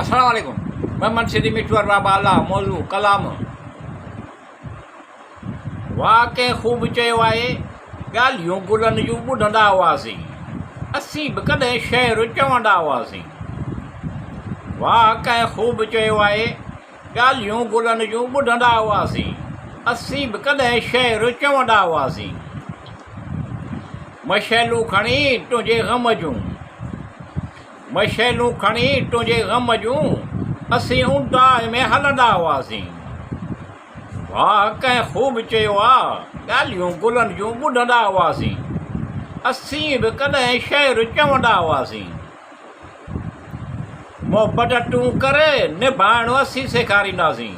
السلام عليڪم محمد سيدي مٺو ارباب اعليٰ موضوع ڪلام واھ ڪنهن خوب چيو آهي ڳالهيون گلن جون ٻڌندا هئاسين اسين به ڪڏهن شعر چوندا هئاسين واھ ڪنهن خوب چيو آهي ڳالهيون گلن جون ٻڌندا هئاسين، اسين به ڪڏهن شعر چوندا هئاسين. مشعلون کڻي تنهنجي غم جون، مشعلون کڻي تنهنجي غم جون، اسين اونداهه ۾ هلندا هئاسين. واهه ڪنهن خوب چيو آ، ڳالهيون گلن جون ٻڌندا هئاسين، اسين به ڪڏهن شعر چوندا هئاسين. محبت تون ڪر، نڀائڻ اسين سيکارينداسين.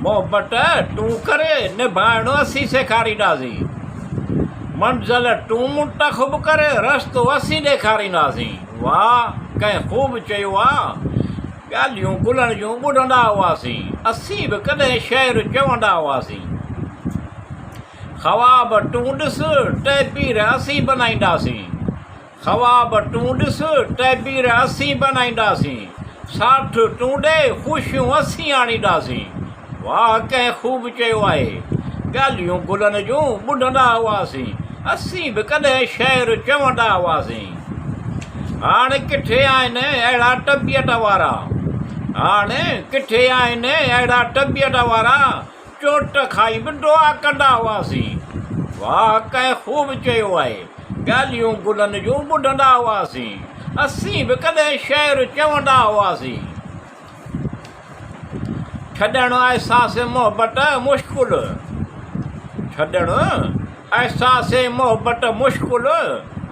محبت تون ڪر، نڀائڻ اسين سيکارينداسين. منزل تون منتخب ڪر، رستو اسين ڏيکارينداسين. واهه ڪنهن خوب چيو آ، ڳالهيون گلن جون ٻڌندا هئاسين، اسين به ڪڏهن شعر چوندا هئاسين. خواب تون ڏس، تعبير اسين بنائينداسين. خواب تون ڏس، تعبير اسين بنائينداسين، ساٺ تون ڏي، خوشيون اسين آڻينداسين. واهه ڪنهن خوب چيو آهي، ڳالهيون گلن جون ٻڌندا هئاسين، اسين به ڪڏهن شعر چوندا هئاسين. هاڻ ڪٿي آهن اهڙا طبيعت وارا، هاڻ ڪٿي آهن اهڙا طبيعت وارا، چوٽ کائي به دعا ڪندا هئاسين. واهه ڪنهن خوب چيو آهي. ڳالهيون گلن جون ٻڌندا هئاسين. اسين به ڪڏهن شعر چوندا هئاسين. ڇڏڻ احساس محبت مشڪل. ڇڏڻ احساس محبت مشڪل.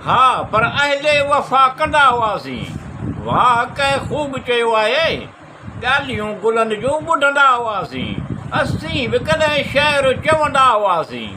ها پر اهل وفا ڪندا هئاسين. واهه ڪنهن خوب چيو آهي. ڳالهيون گلن جون ٻڌندا هئاسين، اسين به ڪڏهن شعر چوندا هئاسين.